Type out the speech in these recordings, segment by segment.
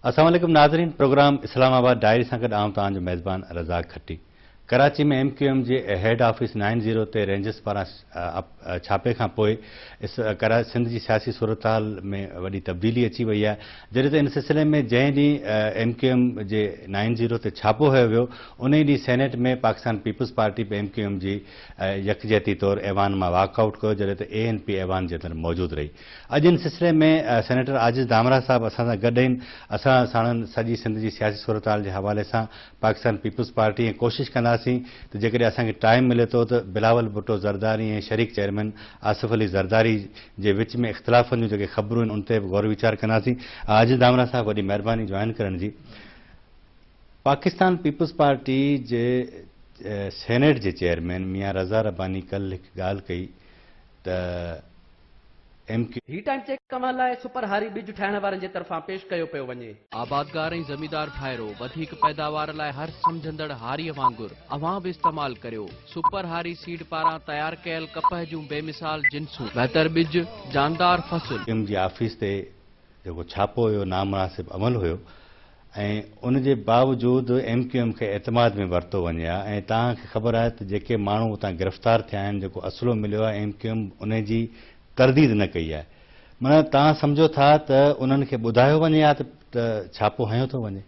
السلام عليڪم ناظرين پروگرام اسلام آباد ڊائري سان گڏ آئون توهان جو ميزبان Razzaq Khatti Karachi ۾ M Q M جي هيڊ آفيس نائن زيرو تي رينجرز پاران ڇاپي کان پوء سنڌ جي سياسي صورتحال ۾ وڏي تبديلي اچي وئي آهي جڏهن ته ان سلسلي ۾ جنهن ڏينهن ايم ڪيو ايم جي نائن زيرو تي ڇاپو هنيو ويو انهي ڏينهن سينيٽ ۾ پاڪستان پيپلز پارٽي به ايم ڪيو ايم جي يڪجهتي طور ايوان مان واڪ آئوٽ ڪيو جڏهن ته اي اين پي ايوان جي اندر موجود رهي. اڄ ان سلسلي ۾ سينيٽر عاجز ڌامراهه صاحب اسان سان گڏ آهن. اسان ساڻن سڄي سنڌ جي سياسي صورتحال جي حوالي سان پاڪستان پيپلز پارٽي ۽ ڪوشش ڪنداسين ته جيڪڏهن اسان کي ٽائيم ملي ٿو ته بلاول ڀٽو زرداري ۽ شريڪ چيئرمين آصف علي زرداري جي وچ ۾ اختلافن جون جيڪي خبرون آهن ان تي به غور ويچار ڪنداسين. عاجز ڌامراهه صاحب وڏي مهرباني جوائن ڪرڻ جي. پاڪستان پيپلز پارٽي جي سينيٽ جي چيئرمين ميان رضا رباني ڪلهه هڪ ڳالهه ڪئي ته ايم ڪيو. هي ٽائيم چيڪ اوهان لاء سپر هاري ٻج ٺاهڻ وارن جي طرفان پيش ڪيو پيو وڃي. آبادگار ۽ زميندار ڀائرو وڌيڪ پيداوار لاء هر سمجهندڙ هاريء وانگر اوهان به استعمال ڪريو سپر هاري سيڊ پاران تيار ڪيل ڪپهه جون بي مثال جنسون بهتر ٻج، جاندار فصل. ايم جي آفيس تي جيڪو ڇاپو هيو نامناسب عمل هيو ۽ ان جي باوجود ايم ڪيو ايم کي اعتماد ۾ ورتو وڃي ها ۽ توهان کي خبر آهي ته جيڪي ماڻهو اتان گرفتار ٿيا آهن جيڪو اسلحو مليو آهي ايم ڪيو ايم ان جي ترديد نه ڪئي آهي معنيٰ توهان سمجهو ٿا ته انهن کي ٻڌايو وڃي ها ته ڇاپو هنيو ٿو وڃي.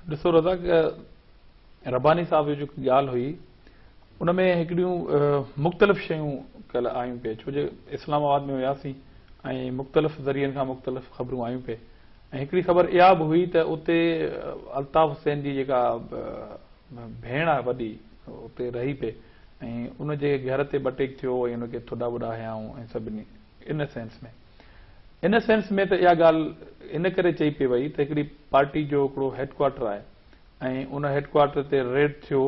ڏسو رزاق رباني صاحب جي جيڪي ڳالهه هئي ان ۾ هڪڙيون مختلف شيون ڪلهه آيون پئي ڇو جو اسلام آباد ۾ هياسين ۽ مختلف ذريعن کان مختلف خبرون آيون پئي ۽ هڪڙي خبر اها به هئي ته اتي الطاف حسين جي جيڪا ڀيڻ آهي وڏي اتي رهي پئي ۽ ان جي گهر تي به اٽيڪ ٿيو ۽ ان کي ٿڏا وڏا هنيائون ۽ سڀني ان سينس ۾ ان سينس ۾ ته اها ڳالهه ان ڪري چئي پئي وئي ته هڪڙي پارٽي جو هڪڙو هيڊ ڪوارٽر آهي ۽ ان هيڊ ڪوارٽر تي ريڊ ٿيو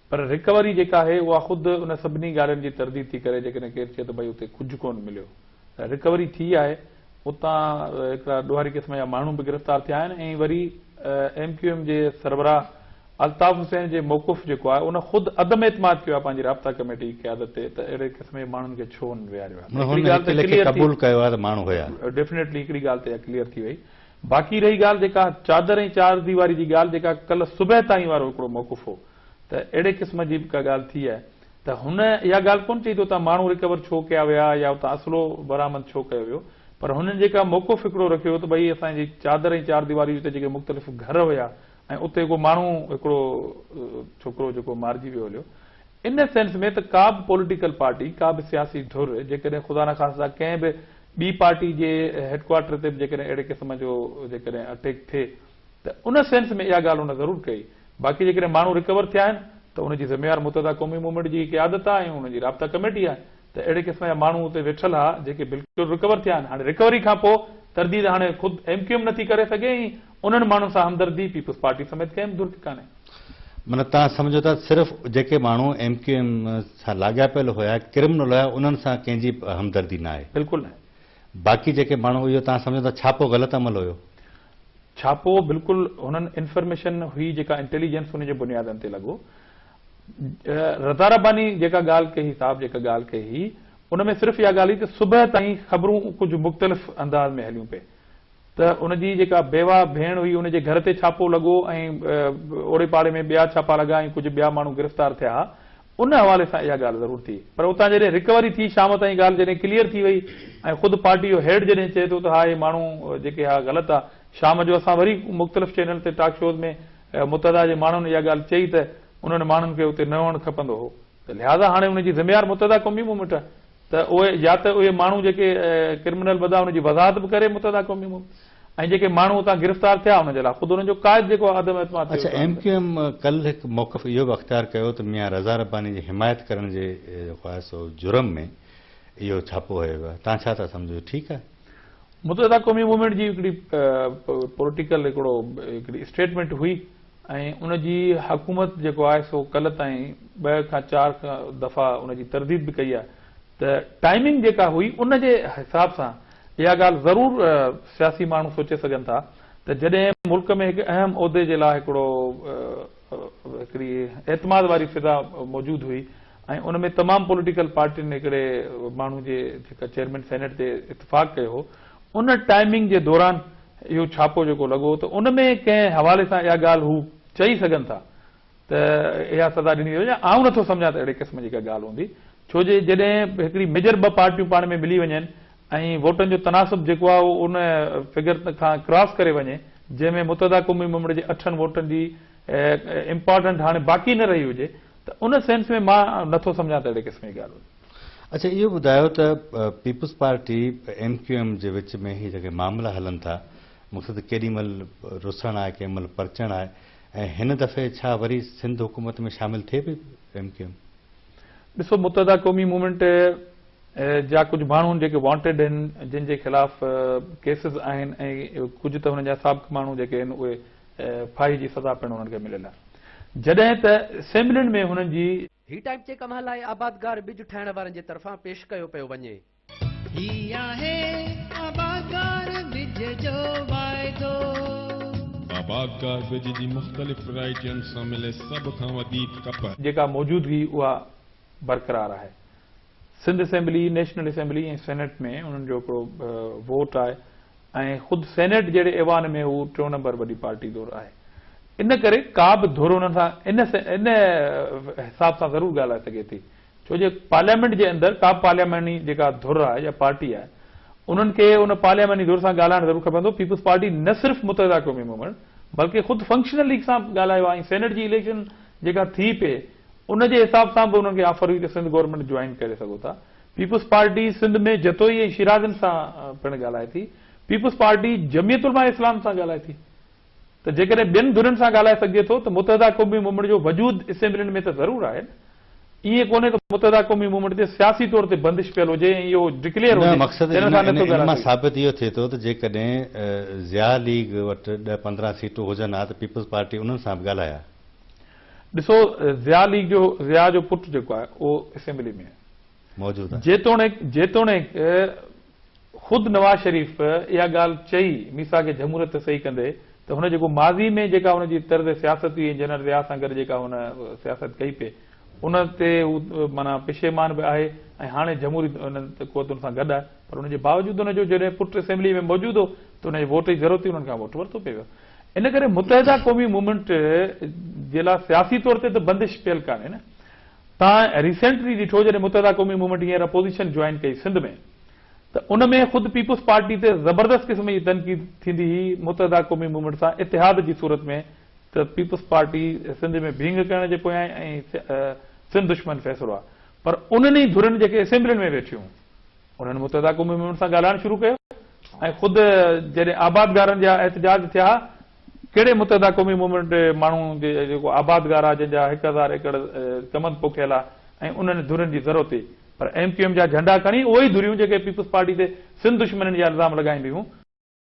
پر رڪوري جيڪا آهي اها خود ان سڀني ڳالهين جي ترديد ٿي ڪري جيڪڏهن ڪير چئي ته ڀئي اتي ڪجهه ڪونه مليو ته رڪوري ٿي آهي اتان هڪڙا ڏوهاري قسم جا ماڻهو به گرفتار ٿيا آهن ۽ وري ايم ڪيو ايم جي سربراهه الطاف حسين جي موقف جيڪو آهي ان خود عدم اعتماد ڪيو آهي پنهنجي رابطا ڪميٽي جي قيادت تي ته اهڙي قسم جي ماڻهن کي ڇو هنن ويهاريو آهي ته هن هڪڙي ڳالهه هڪ ته ليکي ڪليئر ٿي قبول ڪيو آهي ته ماڻهو هيا. ڊيفنيٽلي هڪڙي ڳالهه ته اها ڪليئر ٿي وئي باقي رهي ڳالهه جيڪا چادر ۽ چار ديواري جي ڳالهه جيڪا ڪلهه صبح تائين وارو هڪڙو موقف هو ته اهڙي قسم جي به ڪا ڳالهه ٿي آهي ته هن اها ڳالهه ڪونه چئي ته اتان ماڻهو رڪور ڇو ڪيا ويا يا اتان اسلحو برآمد ڇو ڪيو ويو پر هنن جيڪا موقف هڪڙو رکيو ته ڀئي اسان جي چادر ۽ چار ديواري جتي جيڪي مختلف گهر هيا ۽ اتي ڪو ماڻهو هڪڙو ڇوڪرو جيڪو مارجي ويو هليو ان سينس ۾ ته ڪا به پوليٽيڪل پارٽي، ڪا به سياسي ڌر جيڪڏهن خدا نخواسته ڪنهن به ٻي پارٽي جي هيڊ ڪوارٽر تي به جيڪڏهن اهڙي قسم جو جيڪڏهن اٽيڪ ٿئي ته ان سينس ۾ اها ڳالهه هن ضرور ڪئي. باقي جيڪڏهن ماڻهو رڪور ٿيا آهن ته ان جي ذميوار متحده قومي موومينٽ جي قيادت آهي ۽ ان جي رابطا ڪميٽي آهي ته اهڙي قسم جا ماڻهو اتي ويٺل ها جيڪي بلڪل رڪور ٿيا آهن. هاڻي رڪوري کان پوء ترديد هاڻي خود ايم ڪيو ايم نٿي ڪري سگهي ۽ انهن ماڻهن سان همدردي پيپلز پارٽي سميت ڪنهن به ڌر کي ڪانهي. معنيٰ توهان سمجهو ٿا صرف جيڪي ماڻهو ايم ڪيو ايم سان لاڳاپيل هيا، ڪرمنل هيا، انهن سان ڪنهن جي به همدردي ناهي. بلڪل ناهي. باقي جيڪي ماڻهو اهو توهان سمجهو ٿا ڇاپو غلط عمل هيو. ڇاپو بلڪل هنن انفرميشن هئي جيڪا انٽيليجنس ان جي بنيادن تي لڳو. رضا رباني جيڪا ڳالهه ڪئي هئي صاحب جيڪا ڳالهه ڪئي هئي ان ۾ صرف اها ڳالهه هئي ته صبح تائين خبرون ڪجهه مختلف انداز ۾ هليون پئي. ته ان جي جيڪا بيواهه ڀيڻ هئي ان جي گهر تي ڇاپو لڳو ۽ اوڙي پاڙي ۾ ٻيا ڇاپا لڳا ۽ ڪجهه ٻيا ماڻهو گرفتار ٿيا ها ان حوالي سان اها ڳالهه ضرور ٿي پر اتان جڏهن رڪوري ٿي شام تائين ڳالهه جڏهن ڪليئر ٿي وئي ۽ خود پارٽي جو هيڊ جڏهن چئي ٿو ته ها اهي ماڻهو جيڪي ها غلط ها شام جو اسان وري مختلف چينل تي ٽاڪ شوز ۾ متحده جي ماڻهن اها ڳالهه چئي ته انهن ماڻهن کي اتي نه هئڻ کپندو هو ته لهٰذا هاڻي ان جي ذميوار متحده قومي موومينٽ آهي ته اهي يا ته اهي ماڻهو جيڪي ڪرمنل ٻڌا ان جي وضاحت به ڪري متحده قومي موومينٽ ۽ جيڪي ماڻهو اتان گرفتار ٿيا انهن جي لاء خود انهن جو قائد جيڪو آهي عدم اعتماد ٿيو اڇا ايم ڪيو ايم ڪلهه هڪ موقف اهو به اختيار ڪيو ته ميان رضا رباني جي حمايت ڪرڻ جي جيڪو آهي سو جرم ۾ اهو ڇاپو هنيو ويو آهي توهان ڇا ٿا سمجهو ٺيڪ آهي؟ متحده قومي موومينٽ جي هڪڙي پوليٽيڪل هڪڙو هڪڙي اسٽيٽمينٽ هئي ۽ ان جي حڪومت جيڪو آهي سو ڪلهه تائين ٻه کان چار دفعا ان جي ترديد به ڪئي آهي ته ٽائمنگ جيڪا هئي ان جي حساب سان اها ڳالهه ضرور سياسي ماڻهو سوچي سگهن ٿا ته جڏهن ملڪ ۾ هڪ اهم عهدي جي لاء هڪڙو هڪڙي اعتماد واري فضا موجود هئي ۽ ان ۾ تمام پوليٽيڪل پارٽين هڪڙي ماڻهو جي جيڪا چيئرمين سينيٽ تي اتفاق ڪيو هو ان ٽائمنگ جي دوران اهو ڇاپو جيڪو لڳو ته ان ۾ ڪنهن حوالي سان اها ڳالهه هو چئي سگهن ٿا ته اها سزا ڏني وئي هجي. آئون نٿو سمجهان ته اهڙي قسم جي ڪا ڳالهه هوندي، ڇو جي جڏهن هڪڙي ميجر ٻه پارٽيون پاڻ ۾ ملي وڃن ۽ ووٽن جو تناسب جيڪو آهي اهو ان فگر کان ڪراس ڪري وڃي جنهن ۾ متحده قومي موومينٽ جي اٺن ووٽن جي امپارٽنٽ هاڻي باقي نه رهي هجي ته ان سينس ۾ مان نٿو سمجهان ته اهڙي قسم جي ڳالهه هجي. اڇا اهو ٻڌايو ته peoples party M Q M جي وچ ۾ هي جيڪي معاملا هلن ٿا مقصد ڪيڏي مهل رسڻ آهي ڪنهن مهل پرچڻ آهي ۽ هن دفعي ڇا وري سنڌ حڪومت ۾ شامل ٿئي پئي ايم ڪيو ايم؟ ڏسو متحده قومي موومينٽ جا ڪجهه ماڻهو جيڪي وانٽيڊ آهن جن جي خلاف ڪيسز آهن ۽ ڪجهه ته هنن جا سابق ماڻهو جيڪي آهن اهي ڦاهي جي سزا پڻ انهن کي مليل آهي جڏهن ته اسيمبلين ۾ هنن جي هي ٽائيم چيڪ اوهان لاء آبادگار ٻج ٺاهڻ وارن جي طرفان پيش ڪيو پيو وڃي. هي آهي آبادگار ٻج جو واعدو. آبادگار ٻج جي مختلف ورائٽين سان ملي سڀ کان وڌيڪ ڪپهه. جيڪا موجودگي اها برقرار آهي. Sindh assembly, national assembly ۽ senate ۾ انهن جو هڪڙو ووٽ آهي ۽ خود سينيٽ جهڙي ايوان ۾ هو ٽيون نمبر وڏي پارٽي ڌر آهي. ان ڪري ڪا به ڌر انهن سان ان ان حساب سان ضرور ڳالهائي سگهي ٿي. ڇو جو پارليامينٽ جي اندر ڪا به پارلياماني جيڪا ڌر آهي يا پارٽي آهي انهن کي ان پارلياماني ڌر سان ڳالهائڻ ضرور کپندو. پيپلز پارٽي نه صرف متحده قومي موومينٽ بلڪه خود فنڪشنل ليگ سان به ڳالهايو آهي ۽ سينيٽ جي اليڪشن جيڪا ٿي پئي ان جي حساب سان به انهن کي آفر هئي ته سنڌ گورنمينٽ جوائن ڪري سگهو ٿا. پيپلز پارٽي سنڌ ۾ جتوئي ۽ شيرازين سان پڻ ڳالهائي ٿي. پيپلز پارٽي جمعيت علماء اسلام سان ڳالهائي ٿي ته جيڪڏهن ٻين ڌرين سان ڳالهائي سگهجي ٿو ته متحده قومي موومينٽ جو وجود اسيمبلين ۾ ته ضرور آهي نه. ائين ڪونهي ته متحده قومي موومينٽ تي سياسي طور تي بندش پيل هجي ۽ اهو ڊڪليئر نه هجي مقصد ته ان سان نٿو ان ڳالهائي مان سگهجي. ثابت اهو ٿئي ٿو ته جيڪڏهن ضياء ليگ وٽ ڏهه 15 سيٽون هجن ها ته پيپلز پارٽي انهن سان به ڳالهائي ها. ڏسو ضياء ليگ جو ضياء جو پٽ جيڪو آهي اهو اسيمبلي ۾ آهي. موجود آهي. جيتوڻيڪ جيتوڻيڪ خود نواز شريف اها ڳالهه چئي ميثاق جمهوريت تي صحيح ڪندي ته هن جيڪو ماضي ۾ جيڪا هن جي طرز سياست هئي ۽ جنرل ضياء سان گڏ جيڪا هن سياست ڪئي پئي ان تي هو معنيٰ پشيمان به آهي ۽ هاڻي جمهوري انهن قوتن سان گڏ آهي پر ان جي باوجود هن جو جڏهن پٽ اسيمبلي ۾ موجود هو ته ان جي ووٽ جي ضرورت هئي انهن کان ووٽ ورتو پئي ويو. ان ڪري متحده قومي موومينٽ جي لاء سياسي طور تي ته بندش پيل ڪانهي نه. توهان ريسينٽلي ڏٺو جڏهن متحده قومي موومينٽ هينئر اپوزيشن جوائن ڪئي سنڌ ۾ ته ان ۾ خود پيپلز پارٽي تي زبردست قسم جي تنقيد ٿيندي هئي متحده قومي موومينٽ سان اتحاد جي صورت ۾ ته پيپلز پارٽي سنڌ ۾ ڀينگ ڪرڻ جي پويان ۽ سنڌ دشمن فيصلو آهي پر انهن ئي ڌرين جيڪي اسيمبلين ۾ ويٺيون انهن متحده قومي موومينٽ سان ڳالهائڻ شروع ڪيو ۽ خود جڏهن آبادگارن جا احتجاج ٿيا ڪهڙي متحده قومي موومينٽ ماڻهو جيڪو آبادگار آهي جنهن جا 1000 ايڪڙ ڪمند پوکيل آهي ۽ انهن ڌرين جي ضرورت هئي پر ايم ڪيو ايم جا جهنڊا کڻي اهي ئي ڌريون جيڪي پيپلز پارٽي تي سنڌ دشمنين جا الزام لڳائينديون هيون.